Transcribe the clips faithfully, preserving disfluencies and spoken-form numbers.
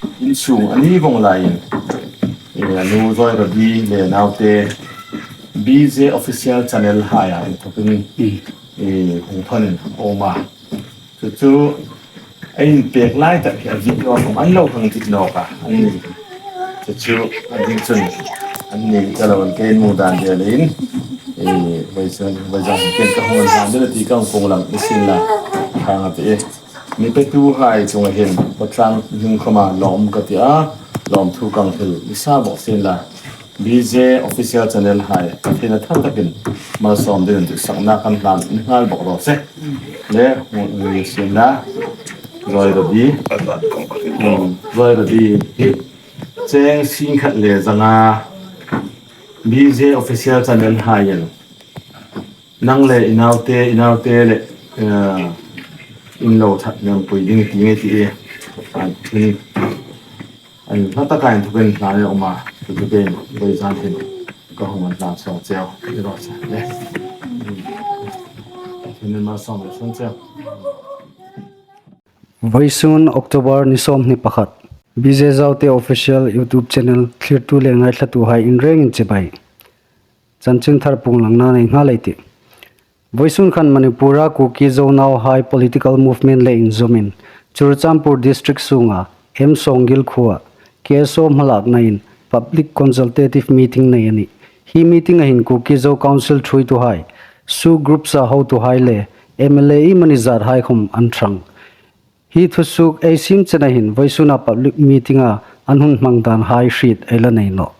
Insung a ni vong laiin, eh, a nu Zawirabi le naute B J Official Channel haia inthokin, eh, hung phanin a um a. Chu chu a inpek lai tak hi a video khom an lo hang dik nawk a, an ni. Chu chu a ding chun an ni ka lo an kei mu dan de lein. Eh, voi chun, voi zan ken ka hung an dan de ti ka hung kong lam ni sin la. Khang a ti e. Mi petuhai chunga hin, khawtlang hung khoma lawm ka ti a, lawmthu ka hang hril nisa bawk sin la. B J Official Channel hai, Pathien a thar takin malsawm dingin duhsakna kan hlan ni nghal bawk raw se. Le, hung ni sin la, Zawirabi, hmm, Zawirabi hi, cheng sing khat le zanga, B J Official Channel haiin, nang le i naute, i naute le, eh, in lo that lem pui ding ti nge ti e. An, an hla taka inthokin hla le um a, tu tu ken voi zan hin ka hung an hlan saw cheu, i ro sa le. Hin ma sawm le sawm cheu. Voisun October ni sawmhni pakhat. B J Zawte Official YouTube Channel thlirtu le ngaithlatuhai in rengin chibai. Chanchin thar puong langna nei nghal ei tih. Voisun khan Manipur-a Kuki Zo nauhai political movement le inzawmin Churachandpur District sunga M Songil khuoa K S O hmalaknain public consultative meeting nei a nih. Hi meeting-a hin Kuki Zo Council thuoituhai, SoO groups-a hotuhai le M L A iemani zathai khom an ṭhang. Hi thusuok ei siem chena hin voisuna public meeting-a an hun hmang danhai hriet ei la nei nawh.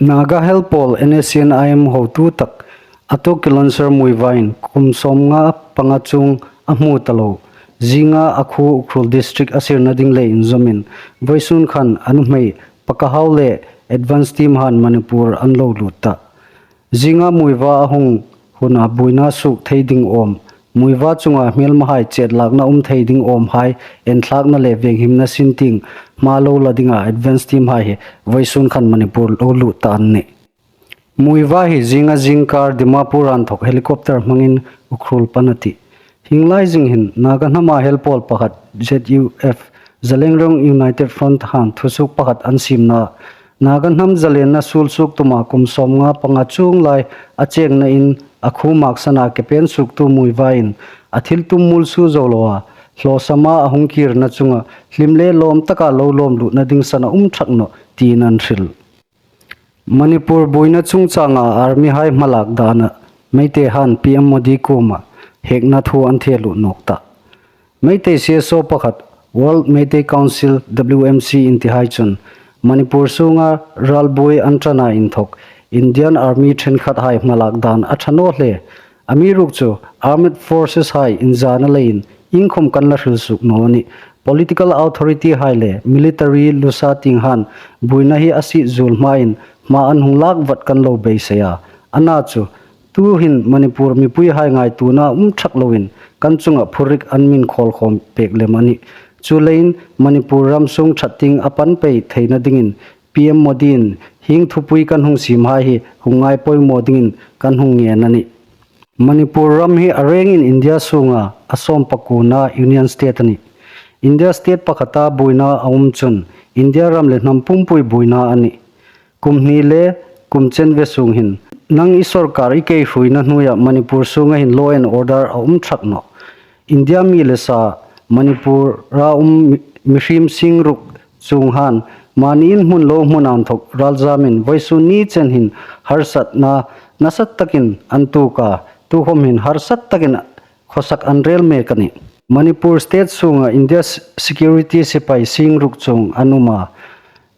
Naga Help Pawl N S C N I M hotu tak Ato Kilonser Muivah-in kum sawmnga panga chuong a hmu ta lo zinga a khuo Ukhrul District a sirna ding le inzawmin voisun khan a nuhmei Pakahau le advance team han Manipur an lo lut ta. Zinga Muivah a hung huna buoina suok thei ding awm, Muivah chunga hmelmahai chetlakna um thei ding awmhai enthlakna le venghimna sin tieng hma lo la dinga advance team hai hi voisun khan Manipur lo lut ta an nih. Muivah hi zinga zingkar Dimapur a inthok helicopter hmangin Ukhrul pan a tih. Hieng lai zing hin Naga hnama helpawl pakhat Z U F Zeliangrong United Front han thusuok pakhat an siemna, Naga hnam zalenna suol suok tuma kum sawmnga panga chuong lai a chengna in a khuo maksana ke pen suoktu Muivah-in a thil tum muolsuo zo loa, hlawsama a hung kirna chunga hlim le lawm taka lo lawm lutna ding san a um ṭhak nawh tiin an hril. Manipur buoina chungchanga army hai hmalak dana Meitei han P M Modi kuoma hekna thu an the lut nawk ta. Meitei C S O pakhat, World Meitei Council, W M C intihai chun Manipur sunga ralbuoi an ṭana inthok Indian Army ṭhenkhathai hmalak dan a ṭha naw hle. Amiruokchu Armed Forces hai inzana leiin iengkhom kan la hril suok naw a nih. Political authority hai le military lusa tieng han buoina hi a siem zuol hmain hma an hung lak vat kan lo beisei a. Ana chu, tuhin Manipur mipuihai ngaituona um ṭhak loin kan chunga phurik an min khawl khawm pek lem a nih. Chuleiin Manipur ram sung ṭhat tieng a pan pei theina dingin P M Modi-in hieng thupui kan hung siemhai hi hung ngai poimaw dingin kan hung ngen a nih. Manipur ram hi a rengin India sunga a sawm pakuona Union State a nih. India state pakhata buoina a um chun India ram le hnam pumpui buoina a nih. Kum hni le kum chenve sung hin nang i sawrkar i keihruoina hnuoia Manipur sunga hin law and order a um ṭhak nawh. India mi le sa Manipur-a um mi, mihriem sing ruk chung han mani in hmun lo hmuna inthok ralzamin voisun ni chen hin harsatna nasa takin an tuok a, tukhom hin harsat takin khawsak an rel mek a nih. Manipur state sunga India s-, security sipai sing ruk chung an um a.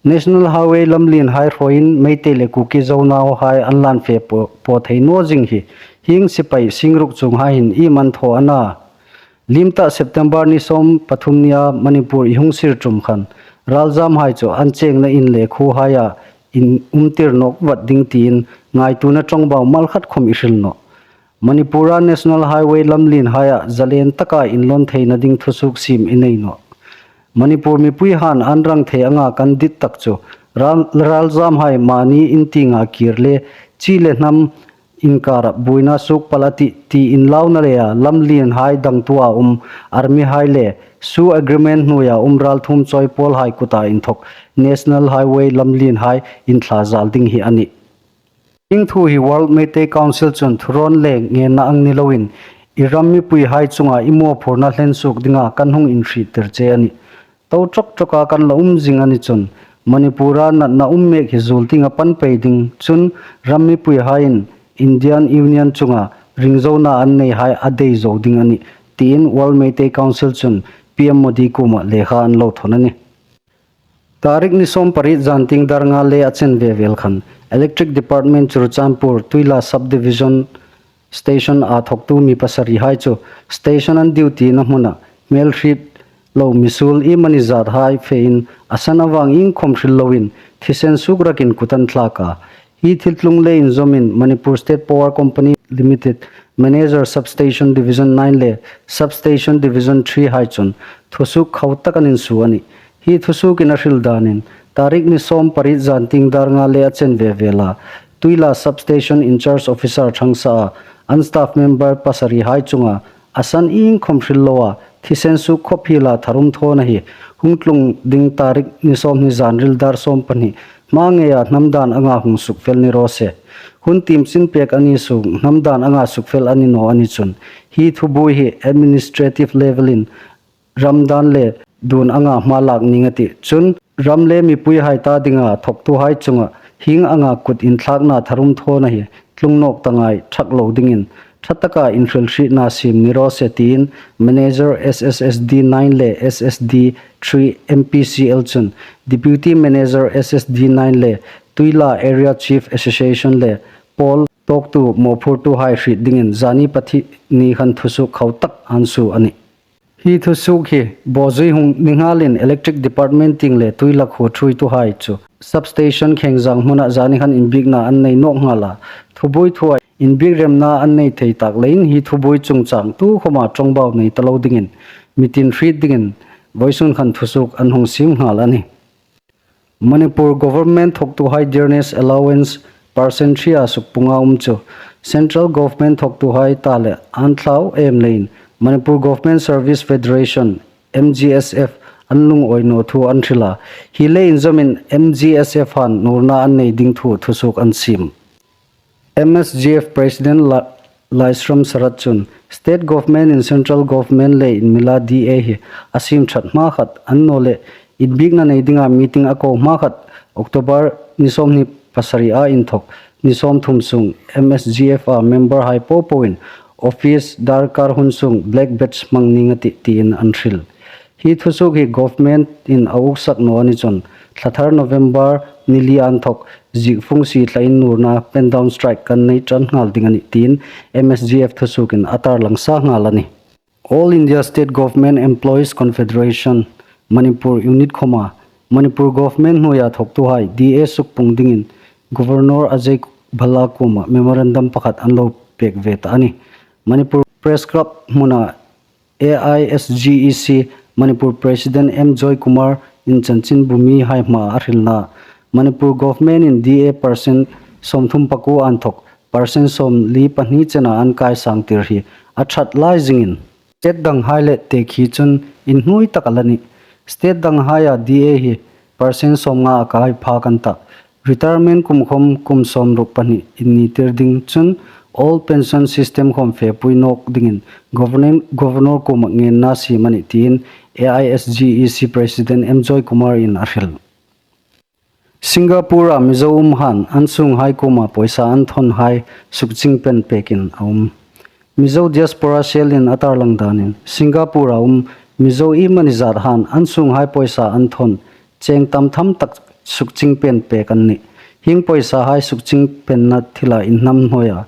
National Highway lamlien hai hruoin Meitei le Kuki Zo nauhai an lan fe po, po thei naw zing hi, hieng sipai sing ruk chunghai hin iem an thaw a na. Liem ta September ni sawm pathum nia Manipur i hung sir ṭum khan, ralzamhai chu an chengna in le khuohaia inumtir nawk vat ding tiin ngaituona ṭawngbau mal khat khom i hril nawh. Manipur-a National Highway lamlienhaia zalen taka inlawn theina ding thusuok siem i nei nawh. Manipur mipui han an rang thei anga kan dit tak chu ral, ralzamhai mani in tienga kir le chi le hnam inkara buoina suok pal a tih ti inlauna leia lamlienhai dangtua um army hai le SoO agreement hnuoia um ralthuom chawi pawlhai kuta inthok National Highway lamlienhai inthla zal ding hi a nih. Hieng thu hi World Meitei Council chun thurawn le ngenna ang ni loin i ram mipuihai chunga i mawphurna hlen suok dinga kan hung inhriettir che a nih. To ṭawk ṭawka kan la um zing a ni chun Manipura natna um mek hi zuol tienga pan pei ding chun ram mipuihaiin Indian Union chunga ringzona an neihai a dei zo ding a nih, tiin World Meitei Council chun PM Modi kuoma lekha an lo thawn a nih. Tarik ni sawm pariet zantieng dar nga le a chen ve vel khan Electric Department Churachandpur Tuila Subdivision Station a thawktu mi pasarihai chu station an duty-na hmuna hmel hriet lo misuol iemani zathai fein a san avang iengkhawm hril loin thisen suok rakin kut an thlak a. Hi thiltlung le inzawmin Manipur State Power Company Limited Manager Substation Division nine le Substation Division three hai chun thusuok khau tak an insuo a nih. Hi thusuokin a hril danin tarik ni sawm pariet zantieng dar nga le a chen ve vela Tuila Substation in-charge officer ṭhangsaa an staff member pasarihai chunga a san iengkhawm hril loa thisen suok khawp hiela tharum thawna hi hung tlung ding tarik ni sawmhni zanril dar sawm pahni hma ngeia hnam dan anga hung sukfel ni raw se. Hun tiem chin pek a ni suok hnam dan anga sukfel a ni naw a ni chun hi thubuoi hi administrative level-in ram dan le duon anga hma lak ning a tih. Chun ram le mipuihai ta dinga thawktuhai chunga hieng anga kut inthlakna tharum thawna hi tlung nawk ta ngai ṭhak lo dingin ṭha taka inhrilhrietna siem ni raw se tiin Manager SSSD nine le SSD three MPCL chun Deputy Manager SSD nine le Tuila Area Chief Association le pawl tawktu mawphurtuhai hriet dingin zani Pathienni khan thusuok khau tak an suo a nih. Hi thusuok hi bawzui hung ni nghalin Electric Department tieng le Tuila khuo ṭhuoituhai chu substation khengzang hmuna zani khan inbiekna an nei nawk nghala. Thubuoi thua inbiek remna an nei thei tak leiin hi thubuoi chungchang tukhawma ṭawngbau nei ta lo dingin mi tin hriet dingin vawisun khan thusuok an hung siem nghal a nih. Manipur Government thawktuhai dearness allowance percent three-a sukpunga um chu Central Government thawktuhai ta le an thlau em leiin Manipur Government Service Federation, MGSF, an lungawi naw thu an hril a. Hi le inzawmin MGSF han nuorna an nei ding thu thusuok an siem. MSGF President La-, Laishram Sarat chun State Government-in Central Government le inmila DA hi a siem ṭhat hma khat annawleh inbiekna nei dinga meeting a ko hma khat October ni sawmhni pasari-a inthawk ni sawmthum sung MSGF-a member-hai popoin office darkar hun sung black badge hmang ning a tih tiin an hril. Hi thusuok hi government-in a uksak naw a ni chun thla thar November ni li inthawk ziek fung sie thlain nuorna pen down strike kan nei ṭan nghal ding a nih tiin MSGF thusuokin a tarlang sa nghal a nih. All India State Government Employees Confederation Manipur Unit khawma Manipur Government hnuoia thawktuhai DA sukpung dingin Governor Ajay Bhalla kuoma memorandum pakhat an lo pek ve ta a nih. Manipur Press Club hmuna AISGEC Manipur President M Joy Kumar-in chanchinbu mihai hmaa a hrilna, Manipur Government-in DA percent sawmthum pakuo inthawk percent sawmli pahni chena an kaisang tir hi a ṭhat lai zingin state danghai le tekhi chun inhnuoi tak a la nih. State danghaia DA hi percent sawmnga a kai phak an tah. Retirement kum khawm kum sawmruk pahni inni tir ding chun old pension system khawm fepui nawk dingin Governor, Governor kuoma ngenna siem a nih tiin AISGEC President M Joy Kumar-in a hril. Singapore-a Mizo umhaiin an sunghai kuoma pawisa an thawnhai sukching pen pekin a um. Mizo Diaspora Cell-in a tarlang danin Singapore-a um Mizo iemani zathaiin an sunghai pawisa an thawn cheng tam tham tak sukching pen pek an nih. Hieng pawisahai sukching penna thila inhnamhnuoia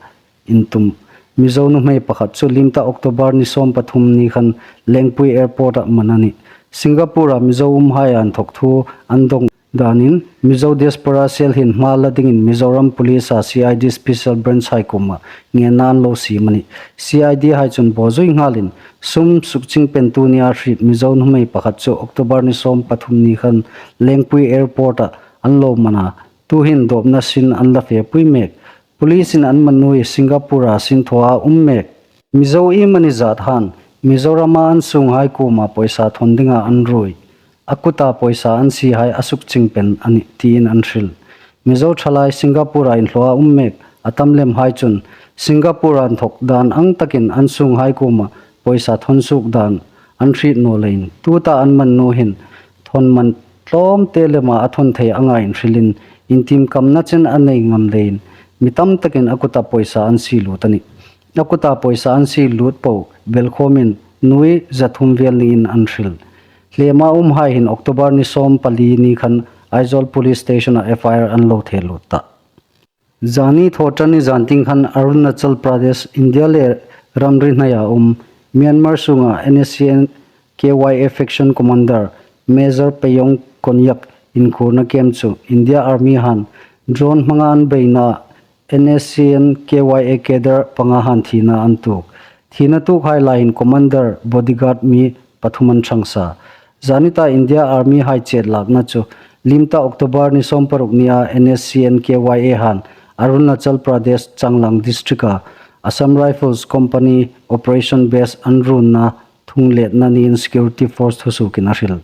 intum Mizo nuhmei pakhat chu lim ta October ni sawm pathum ni khan Lengpui Airport-a man a nih. Singapore-a Mizo umhai inthawk thu an dawng danin Mizo Diaspora Cell hin hma la dingin Mizoram Police-a CID Special Branch-hai kuoma ngenna an lo siem a nih. CID-hai chun bawzui nghalin sum sukching pentu nia hriet Mizo nuhmei pakhat chu October ni sawm pathum ni khan Lengpui Airport-a an lo man a, tuhin dawpna sin an la fepui mek. Police-in an man nuoi Singapore-a sinthawa um mek Mizo iemani zat han Mizorama an sunghai kuoma poisa thawn dinga an ruoi, a kuta poisa an siehai a sukching pen a nih tiin an hril. Mizo thalai Singapore-a inhlua um mek a tam lemhai chun Singapore-a inthawk dan ang takin an sunghai kuoma poisa thawn suok dan an hriet naw leiin tuta an man nuoi hin thawn man tlawmte lema a thawn thei anga inhrilin intiem kamna chen a nei ngam leiin mi tam takin a kuta poisa an sie lut a nih. A kuta poisa an sie lut po belkhawmin nuoi za thum vel niin an hril. Hlema umhai hin October ni sawm pali ni khan Aizawl Police Station-a F I R an lo the lut ta. Zani thawṭanni zantieng khan Arunachal Pradesh, India le ramri hnaia um Myanmar sunga N S C N K Y A faction commander Major Peyong Konyak inkhuorna kem chu India Army han drone hmanga an beina N S C N K Y A cadre panga han thina an tuok. Thina tuokhai laiin commander bodyguard mi pathum an ṭhang sa. Zanita India Army hai chet lakna chu limta October ni sawm paruk nia N S C N K Y A han Arunachal Pradesh Changlang District-a Assam Rifles Company Operation Base an ruonna thung letna niin security force thusuokin a hril.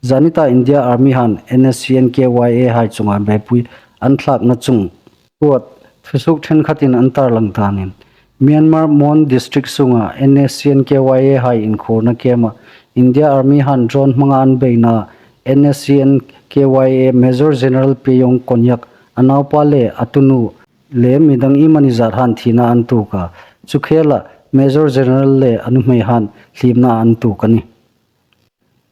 Zanita India Army han N S C N K Y A hai chunga beipui an thlakna chung kuat thusuok ṭhenkhatin an tarlang danin Myanmar Mon District sunga N S C N K Y A hai inkhuorna kema India Army han drone hmanga an beina N S C N K Y A Major General Peyong Konyak a naupa le a tunu le midang iemani zat han thina an tuok a. Chu khela Major General le a nuhmei han hliemna an tuok a nih.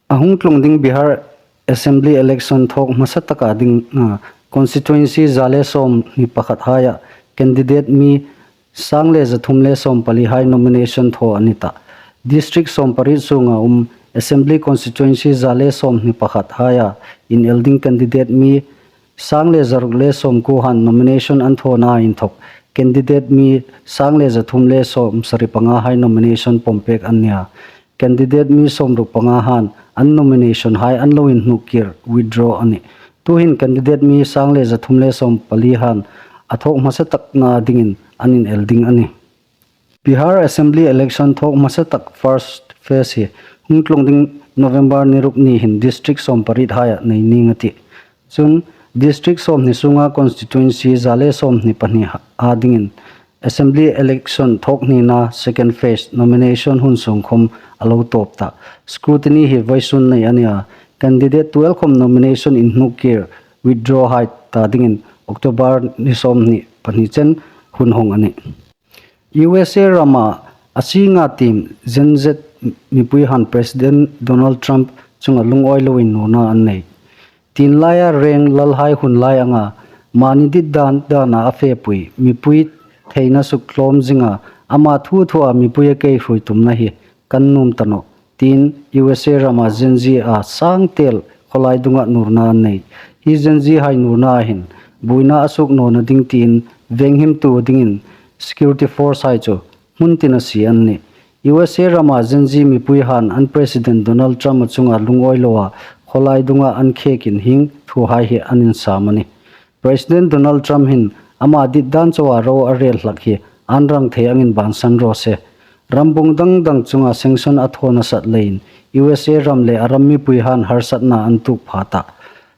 A hung tlung ding Bihar Assembly election thawk hmasa taka ding, a, constituency za le sawmhni pakhat haia candidate mi sang le za thum le sawm pali hai nomination thaw a ni ta. District sawm pariet sunga um Assembly constituency za le sawmhni pakhat haia inel ding candidate mi sang le za ruk le sawmkuo han nomination an thawna inthawk candidate mi sang le za thum le sawmsari panga hai nomination pawm pek an nia. Candidate mi sawmruk panga han an nomination hai an lo inhnuk kir, withdraw a nih. Tuhin candidate mi sang le za thum le sawm pali han a thawk hmasa takna dingin an inel ding a nih. Bihar Assembly election thawk hmasa tak first phase hi hung tlung ding November ni ruk ni hin district sawm pariet haia nei ning a tih. Chun district sawmhni sunga constituency za le sawmhni pahni a dingin Assembly election thawk hnina second phase nomination hun sung khom a lo tawp ta. Scrutiny hi vawisun nei a nia. Candidate twelve khom nomination inhnuk kir, withdraw hai ta dingin October ni sawmhni pahni chen hun hawng a nih. U S A rama a singa tiem Gen Z mipui han President Donald Trump chunga lungawi lo innuorna an nei. Tienlaia reng lalhai hun lai anga mani dit dan dana a fepui mipui theina suktlawm zinga ama thu thua mipui a keihruoi tumna hi kan nuom ta nawh tiin U S A rama Gen Z a sang tel khawlai dunga nuorna an nei. Hi Gen Z hai nuorna hin buoina a suok nawna ding tiin venghimtu dingin security force hai chu hmun tina sie an nih. U S A rama Gen Z mipui han an President Donald Trump a chunga lungawi loa khawlai dunga an khekin hieng thuhai hi an insam a nih. President Donald Trump hin ama dit dan choa ro a rel hlak hi an rang thei angin bansan raw se. Rambung dang dang chunga sanction a thaw nasat leiin U S A ram le a ram mipui han harsatna an tuok pha ta.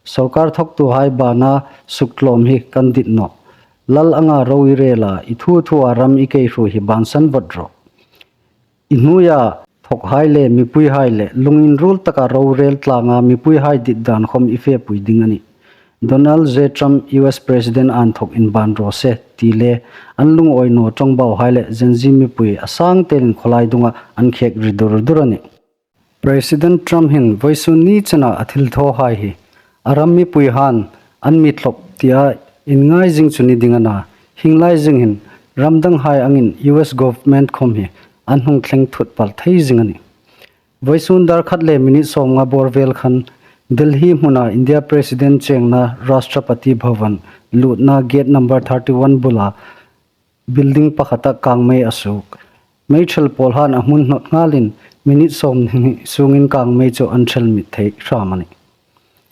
Sorkar thawktuhai bana suktlawm hi kan dit nawh. Lal anga ro i rela i thu thua ram i keihruoi hi bansan vawt rawh. I hnuoia thawkhai le mipuihai le lunginruol taka ro rel tlanga mipuihai dit dan khom i fepui ding a nih. Donald J Trump U S President a inthawk inban raw se ti le an lungawi naw ṭawngbauhai le Gen Z mipui a sang telin khawlai dunga an khek ri dur dur a nih. President Trump hin vawisun ni chena a thilthawhai hi a ram mipui han an mi thlop tia inngai zing chu ni ding a na, hieng lai zing hin ram danghai angin U S government khom hi an hung thleng thut pal thei zing a nih. Vawisun dar khat le minute sawmnga bawr vel khan Delhi hmuna India President chengna Rashtrapati Bhavan lutna gate number thirty-one bula building pakhata kangmei a suok. Meiṭhal pawl han a hmun hnawt nghalin minute sawmhni sungin kangmei chu an ṭhelmit thei hram a nih.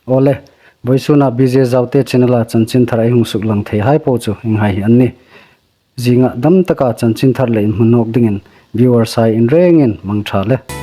Awle, vawisuna B J Zaute channel-a chanchinthar ei hung suklang theihai po chu hienghai hi an nih. Zingah dam taka chanchinthar le inhmu nawk dingin viewers hai in rengin mangṭha le.